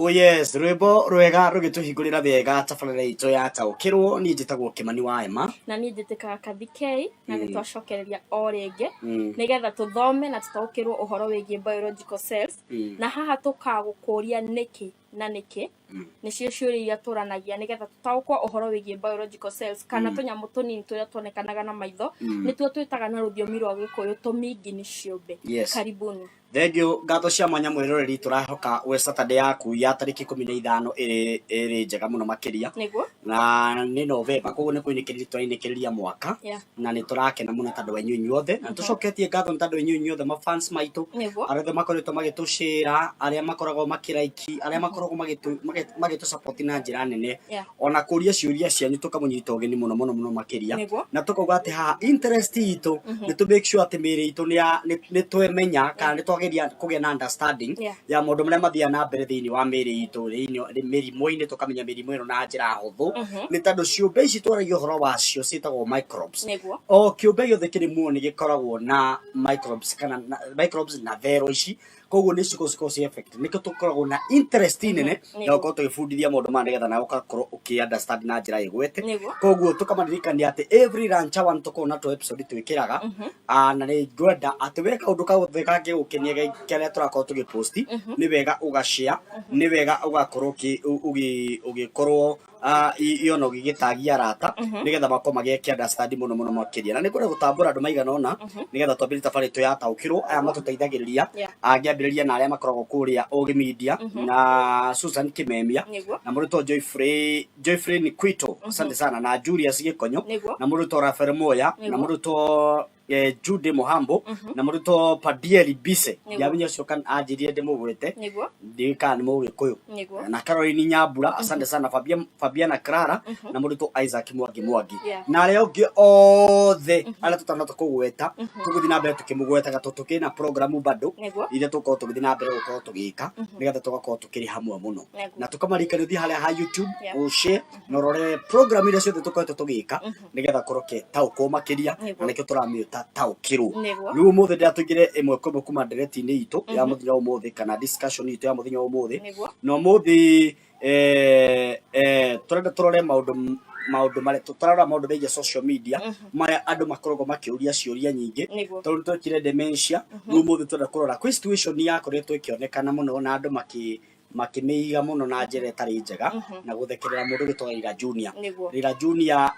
Oh yes, rwĩmbo rwega rũgĩtũhingũrĩra wega tabarĩra itũ ya taũkĩrwo. Niĩ njĩtagwo Kĩmani wa Emma. Na niĩ njĩtĩkaga Kathi K, na nĩ twacokereria o rĩngĩ nĩgetha tũthome na tũtaũkĩrwo ũhoro wĩgiĩ biological cells. Na haha tũkagũkũria nĩkĩ na nĩkĩ, nĩcio ciũria iria tũranagia nĩgetha tũtaũkwo ũhoro wĩgiĩ biological cells kana tũnyamũ tũnini tũrĩa tuonekanaga na maitho, nĩtuo twĩtaga na rũthiomi rwa Gĩkũyũ tũmingini ciũmbe. Karibuni. Thengiũ, ngatho cia mwanya mwĩroreri, tũrahoka we Saturday yaku ya tarĩki 15 ĩrĩ njega mũno makĩria. Na nĩ November, koguo nĩ kũinĩkĩrĩria tũrainĩkĩrĩria mwaka. Na nĩ tũrakena mũno tondũ wa inyuĩ inyuothe, na tũcoketie ngatho nĩ tondũ inyuĩ inyuothe mafans maitũ, arĩa othe makoretwo magĩtũcĩra, arĩa makoragwo makĩraiki, arĩa makoragwo magĩtũ support na njĩra nene, ona kũria ciũria cianyu tũkamũnyita ũgeni mũno mũno mũno makĩria. Na tũkauga atĩ haha interest itũ nĩ tũ make sure atĩ mĩĩrĩ itũ nĩ twemenya kana nĩ twageria kũgĩa na understanding ya maũndũ marĩa mathiaga na mbere thĩinĩ wa mĩĩrĩ itũ, thĩinĩ mĩrimũ-inĩ, tũkamenya mĩrimũ ĩno na njĩra hũthũ, nĩ tondũ ciũmbe ici twaragia ũhoro wacio ciĩtagwo microbes. O kĩũmbe gĩothe kĩrĩ muoyo nĩ gĩkoragwo na microbes kana microbes na thero ici, koguo nĩ cikoragwo cikoragwo ci affect. Nĩkĩo tũkoragwo na interest nene ya gũkorwo tũgĩbundithia maũndũ maya nĩgetha nawe ũgakorwo ũkĩ understand na njĩra ĩgwete. Koguo tũkamaririkania atĩ every lunch hour nĩ tũkoragwo na tũ episode twĩkĩraga. Ah, na nĩ ngwenda atĩ we kaũndũ kaothe kangĩgũkenia karĩa tũrakorwo tũgĩposti, nĩ wega ũgashare, nĩ wega ũgakorwo ũgĩkorwo ona ũgĩgĩtagia arata nĩgetha makorwo magĩke understand mũno mũno makĩria. Na nĩ kwenda gũtambũra andũ maigana ũna nĩgetha twambĩrĩrie tabarĩra itũ ya taũkĩrwo, aya matũteithagĩrĩria. Angĩambĩrĩria na arĩa makoragwo kũrĩa Ũgĩ Media na Susan Kimemia na mũrutwo Joyfrey, Joyfrey Nikwito, asante sana, na Julius Gĩkonyo na mũrutwo Rafael Moya na mũrutwo Jude Muhambo na mũrutwo Padieli Bise. Ndiamenya ũcio kana anjĩrire ndĩmũgwete, ndiũĩ kana nĩ Mũgĩkũyũ. Na Caroline Nyambura, asante sana, Fabiana Clara na mũrutwo Isaac Mwangi Mwangi na arĩa ũngĩ othe arĩa tũtanahota kũgweta, tũgũthiĩ na mbere tũkĩmũgwetaga tondũ tũkĩrĩ na programu bado iria tũgũkorwo tũgĩthiĩ na mbere gũkorwo tũgĩka nĩgetha tũgakorwo tũkĩrĩ hamwe mũno. Na tũkamarikania ũthiĩ harĩa ha YouTube, ũshare na ũrore program iria ciothe tũkoretwo tũgĩka nĩgetha korwo ke taũkwo makĩria. Na nĩkĩo tũramĩta taũkĩrwo. Rĩu ũmũthĩ ndĩra tũingĩre ĩmwe kwa ĩmwe kuma ndereti-inĩ itũ ya mũthenya wa ũmũthĩ kana discussion itũ ya mũthenya wa ũmũthĩ. Na ũmũthĩ tũrenda tũrore maũndũ marĩa tũrarora, maũndũ megiĩ social media marĩa andũ makoragwo makĩũria ciũria nyingĩ, tondũ twekire dementia. Rĩu ũmũthĩ tũrenda kũrora kwĩ situation yakoretwo ĩkĩonekana mũno na andũ makĩmĩiga mũno na njĩra ĩtarĩ njega na gũthekerera mũndũ ũgĩtwo Raila Junior. Raila Junior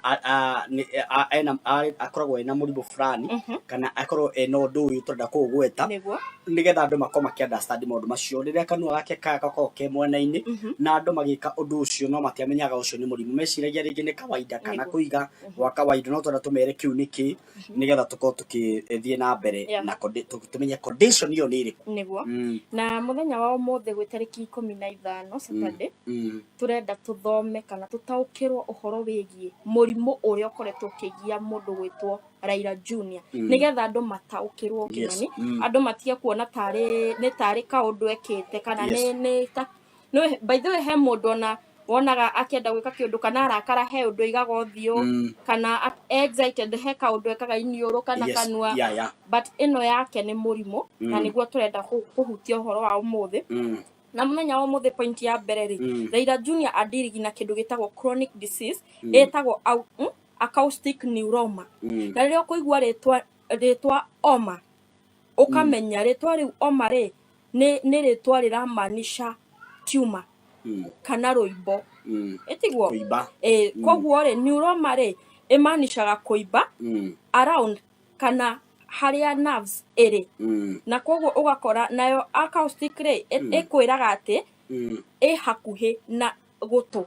ena akoragwo ena mũrimũ fulani kana akorwo ena ũndũ ũyũ tũrenda kũũgweta nĩgetha andũ makorwo makĩ understand maũndũ macio, rĩrĩa kanua gake gakoragwo ke mwena-inĩ na andũ magĩka ũndũ ũcio no matiamenyaga ũcio nĩ mũrimũ, meciragia rĩngĩ nĩ kawaida kana kũiga gwa kawaida, no twenda tũmere kĩu nĩ kĩ nĩgetha tũkorwo tũkĩthiĩ na mbere na tũmenye condition ĩyo nĩ ĩrĩkũ. Na mũthenya wa ũmũthĩ gwĩ tarĩki 15, Saturday, tũrenda tũthome kana tũtaũkĩrwo ũhoro wĩgiĩ mũrimũ ũrĩa ũkoretwo ũkĩgia mũndũ gwĩtwo Raila Junior, nĩgetha andũ mataũkĩrwo, Kĩmani, andũ matige kuona tarĩ nĩ tarĩ kaũndũ ekĩte kana nĩ ta nĩ. By the way, he mũndũ ona wonaga akĩenda gwĩka kĩũndũ kana arakara, he ũndũ aigaga ũthiũ, kana excited, he kaũndũ ekaga iniũrũ kana kanua, but ĩno yake nĩ mũrimũ na nĩguo tũrenda kũhutia ũhoro wa ũmũthĩ. Na mũthenya wa ũmũthĩ, point ya mbere rĩ, Raila Junior adirigi na kĩndũ gĩtagwo chronic disease ĩtagwo acoustic neuroma. Na rĩrĩa ũkũigua rĩtwa oma, ũkamenya rĩtwa rĩu oma rĩ nĩ rĩtwa rĩramaanisha tumor kana rũimbo, ĩtiguo? Kũimba. Ĩ, koguo rĩ, neuroma rĩ ĩmaanishaga kũimba around kana harĩa nerves ĩrĩ, na koguo ũgakora nayo acoustic rĩ ĩkwĩraga atĩ ĩ hakuhĩ na gũtũ,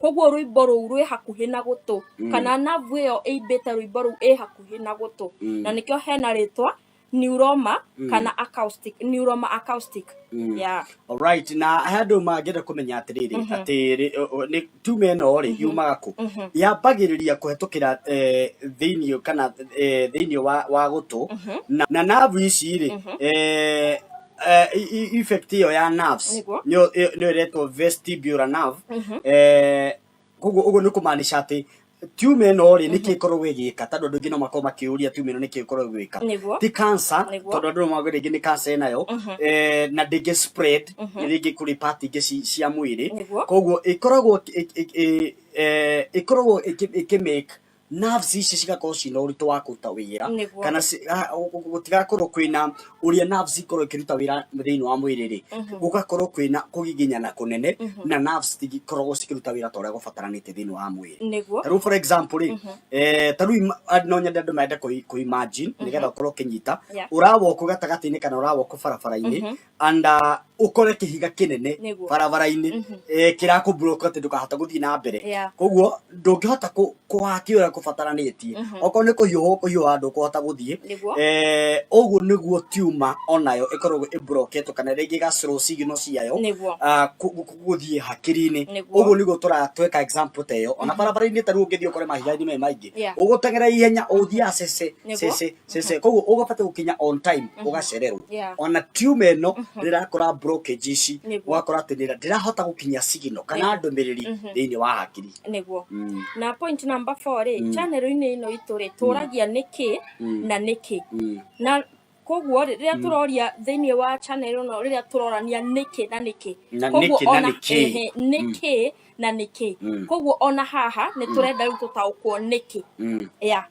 koguo rũimbo rũu rwĩ hakuhĩ na gũtũ kana nerve ĩyo ĩimbĩte rũimbo rũu ĩ hakuhĩ na gũtũ, na nĩkĩo hena rĩtwa neuroma kana acoustic neuroma, acoustic, yeah. Alright, na he andũ mangĩenda kũmenya atĩrĩrĩ, atĩ nĩ tuma ĩno rĩ yumaga kũ? Yambagĩrĩria kũhetũkĩra thĩinĩ kana thĩinĩ wa gũtũ na nerve ici rĩ, effect ĩyo ya nerves nĩyo ĩretwo vestibular nerve. Koguo ũguo nĩ kũmaanisha atĩ Tumor ĩno rĩ, nĩkĩ ĩkoragwo ĩgĩka? Tondũ andũ aingĩ no makorwo makĩũria tumor ĩno nĩkĩ ĩkoragwo ĩgĩka. Ti cancer, tondũ andũ no mauge rĩngĩ nĩ cancer ĩnayo, na ndĩngĩ spread rĩngĩ kũrĩ part ingĩ cia mwĩrĩ. Koguo ĩkoragwo ĩkoragwo ĩkĩ make nerves ici cigakorwo ciĩna ũritũ wa kũruta wĩra, kana gũtigakorwo kwĩna ũrĩa nerves ikorwo ikĩruta wĩra thĩinĩ wa mwĩrĩ rĩ, gũgakorwo kwĩna kũgiginyana kũnene, na nerves citikoragwo cikĩruta wĩra ta ũrĩa gũbataranĩtie thĩinĩ wa mwĩrĩ. Ta rĩu for example rĩ, ta rĩu no nyende andũ mende kũ imagine nĩgetha ũkorwo ũkĩnyita. Ũrawalk gatagatĩ-inĩ kana ũrawalk barabara-inĩ and ũkore kĩhiga kĩnene barabara-inĩ, kĩrakũ block atĩ ndũkahota gũthiĩ na mbere. Koguo ndũngĩhota kũhaki ũrĩa kũbataranĩtie. Okorwo nĩ kũhiũha ũkũhiũha, ndũkũhota gũthiĩ. Ũguo nĩguo tumor onayo ĩkoragwo ĩbloketwo kana rĩngĩ ĩga slow signal ciayo gũthiĩ hakiri-inĩ. Ũguo nĩguo tũratweka example ta ĩyo. Ona barabara-inĩ ta rĩu ũngĩthiĩ ũkore mahiga-inĩ me maingĩ, ũgũteng'era ihenya, ũthiaga cece cece cece, koguo ũgabatiĩ gũkinya on time, ũgacererwo. Ona tumor ĩno rĩrakora blockage ici, ũgakora atĩ ndĩrahota gũkinyia signal kana ndũmĩrĩri thĩinĩ wa hakiri. Na point number 4 rĩ, channel-inĩ ĩno itũ rĩ, tũragia nĩkĩ na nĩkĩ. Na koguo rĩ, rĩrĩa tũroria thĩinĩ wa channel ĩno, rĩrĩa tũrorania nĩkĩ na nĩkĩ, Na koguo nĩkĩ na ona nĩkĩ. Ehe, nĩkĩ na nĩkĩ. Koguo ona haha nĩ tũrenda rĩu tũtaũkwo nĩkĩ. Yeah.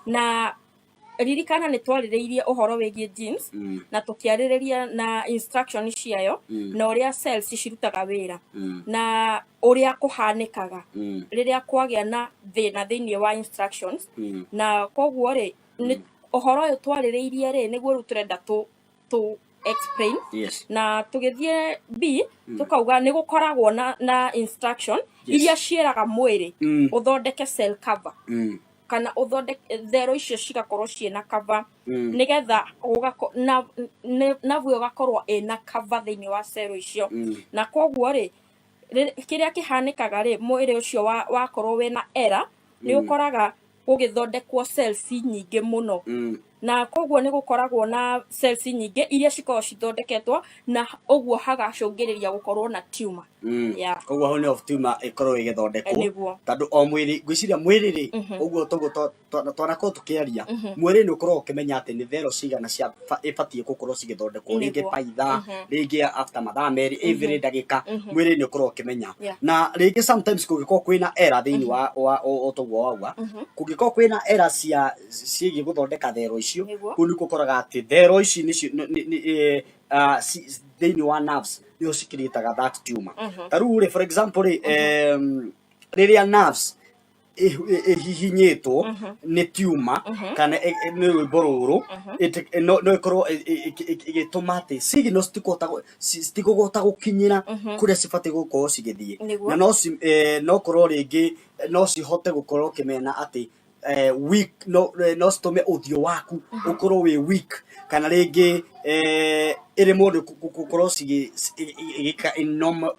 Na ririkana nĩ twarĩrĩirie ũhoro wĩgiĩ genes, na tũkĩarĩrĩria na instruction ciayo, na ũrĩa cells cirutaga wĩra, na ũrĩa kũhanĩkaga rĩrĩa kwagĩa na thĩna thĩinĩ wa instructions. Na koguo rĩ, nĩ ũhoro ũyũ twarĩrĩirie rĩ, nĩguo rĩu tũrenda tũ explain. Na tũgĩthiĩ B, tũkauga nĩ gũkoragwo na instruction iria ciĩraga mwĩrĩ ũthondeke cell cover, kana ũthondeke thero icio cigakorwo ciĩna cover, nĩgetha na navu ĩgakorwo ĩna cover thĩinĩ wa cell icio. Na koguo rĩ, kĩrĩa kĩhanĩkaga rĩ, mwĩrĩ ũcio wakorwo wĩna error, nĩ ũkoraga gũgĩthondekwo cells nyingĩ mũno. Na koguo nĩ gũkoragwo na cells nyingĩ iria cikoragwo cithondeketwo, na ũguo hagacũngĩrĩria gũkorwo na tumor. Yeah. Koguo hau nĩho tumor ĩkoragwo ĩgĩthondekwo. Nĩguo. Tondũ o mwĩrĩ, ngwĩciria mwĩrĩ rĩ, ũguo toguo twanakorwo tũkĩaria, mwĩrĩ nĩ ũkoragwo ũkĩmenya atĩ nĩ thero cigana cia ĩbatiĩ gũkorwo cigĩthondekwo, rĩngĩ paitha, rĩngĩ after mathaa 2, every ndagĩka, mwĩrĩ nĩ ũkoragwo ũkĩmenya. Na rĩngĩ sometimes kũngĩkorwo kwĩna error thĩinĩ wa toguo wauga, kũngĩkorwo kwĩna error cia ciĩgiĩ gũthondeka thero icio, kũu nĩkuo ũkoraga atĩ thero ici nĩcio thĩinĩ wa nerves nĩho cikĩrĩtaga that tumor. Ta rĩu rĩ, for example rĩ, rĩrĩa nerves ĩhihinyĩtwo nĩ tumor kana nĩ rwĩmbo rũrũ, no ĩkorwo ĩgĩtũma atĩ signal citikũhota gũkinyĩra kũrĩa cibatiĩ gũkorwo cigĩthiĩ. Na no korwo rĩngĩ no cihote gũkorwo ũkĩmena atĩ weak, no citũme ũthiũ waku ũkorwo wĩ weak, kana rĩngĩ ĩremwo nĩ gũkorwo ĩgĩka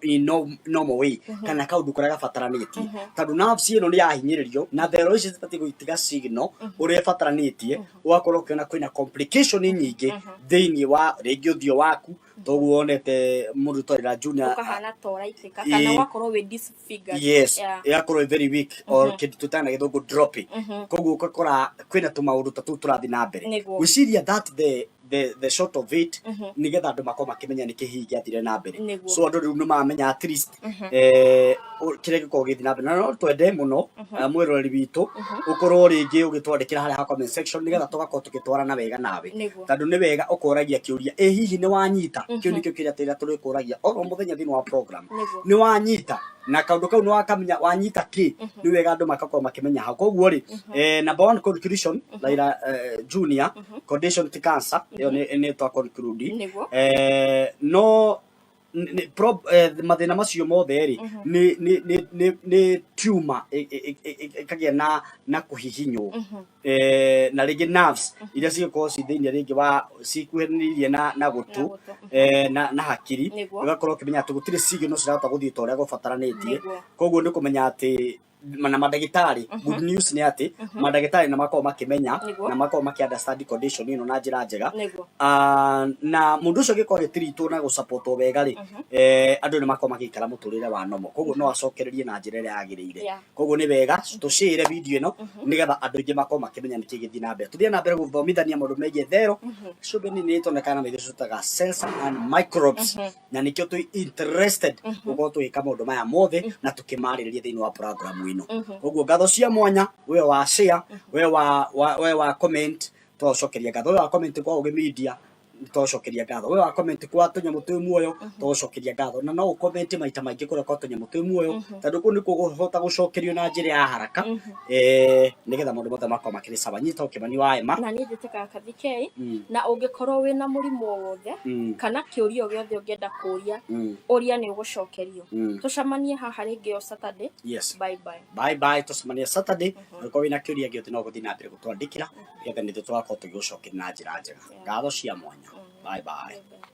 in normal way, kana kaũndũ karĩa gabataranĩtie, tondũ nerves ĩno nĩ yahinyĩrĩrio na thero ici cibatiĩ gũtiga signal ũrĩa ĩbataranĩtie, ũgakorwo ũkĩona kwĩna complication nyingĩ thĩinĩ wa rĩngĩ ũthiũ waku, toguo wonete mũndũ twarĩra Junior. Ũkahana ta ũraitĩka, kana ũgakorwo wĩ disfigured. Yes. Ĩgakorwo ĩ very weak or kĩndũ twĩtaga na Gĩthũngũ dropping. Koguo ũgakora kwĩna tũmaũndũ ta tũu tũrathiĩ na mbere. Gwĩciria that the short of it, nĩgetha andũ makorwo makĩmenya nĩkĩ hihi gĩathire na mbere. So andũ rĩu nĩ mamenya at least kĩrĩa gĩkoragwo gĩgĩthiĩ na mbere. Na no twende mũno, mwĩroreri witũ, ũkorwo rĩngĩ ũgĩtwandĩkĩra harĩa ha comment section, nĩgetha tũgakorwo tũgĩtwarana wega nawe, tondũ nĩ wega ũkoragia kĩũria, ĩ hihi nĩ wanyita? Kĩu nĩkĩo kĩrĩa tĩrĩa tũrĩkũragia oro mũthenya thĩinĩ wa program. Nĩ wanyita na kaũndũ kau, nĩ wakamenya wanyita kĩ? Nĩ wega andũ makakorwo makĩmenya hau. Koguo rĩ, number one conclusion, Raila Junior condition ti cancer, ĩyo nĩ twa conclude. No mathĩna macio mothe rĩ, nĩ tumor ĩkagĩa na kũhihinywo, na rĩngĩ nerves iria cigĩkorwo ci thĩinĩ rĩngĩ wa cikuhĩrĩirie na gũtũ, Na gũtũ. Na hakiri, ũgakorwo ũkĩmenya atĩ gũtirĩ signal cirahota gũthiĩ ta ũrĩa gũbataranĩtie. Koguo nĩ kũmenya atĩ Na mandagĩtarĩ, good news nĩ atĩ mandagĩtarĩ nĩ makoragwo makĩmenya na makoragwo makĩ understand condition ĩno na njĩra njega. Ah, na mũndũ ũcio angĩkorwo agĩtiritwo na gũsupportwo wega rĩ, andũ nĩ makoragwo magĩikara mũtũrĩre wa normal, koguo no acokererie na njĩra ĩrĩa yagĩrĩire. Koguo nĩ wega tũshare video ĩno nĩgetha andũ aingĩ makorwo makĩmenya nĩkĩ gĩthiĩ na mbere. Tũthiĩ na mbere gũthomithania maũndũ megiĩ thero ciũmbe nini tonekaga na maitho, ciĩtaga cells and microbes, na nĩkĩo twĩ interested gũkorwo tũgĩka maũndũ maya mothe na tũkĩmarĩrĩria thĩinĩ wa program ĩno. Koguo ngatho cia mwanya we wa share, we wa comment, twacokeria ngatho. We wa comment kwa Ũgĩ Media, twacokeria ngatho. We wa comment kwa Tũnyamũ Twĩ Muoyo, twacokeria ngatho. Na no ũcomment maita maingĩ kũrĩa kwa Tũnyamũ Twĩ Muoyo, tondũ kũu nĩkuo ũkũhota gũcokerio na njĩra ya haraka, nĩgetha maũndũ mothe makorwo makĩrĩ sawa. Nyita Ũkĩmani wa Ema. Na niĩ njĩtĩkaga Kathikei. Na ũngĩkorwo wĩna mũrimũ o wothe kana kĩũria o gĩothe ũngĩenda kũũria, ũria, nĩ ũgũcokerio. Tũcemanie haha rĩngĩ o Saturday. Bye bye. Bye bye, tũcemanie Saturday. Ũngĩkorwo wĩna kĩũria gĩothe, no gũthiĩ na mbere gũtwandĩkĩra nĩgetha nithuĩ tũgakorwo tũgĩgũcokeria na njĩra njega. Ngatho cia mwanya, bye bye. Bye bye.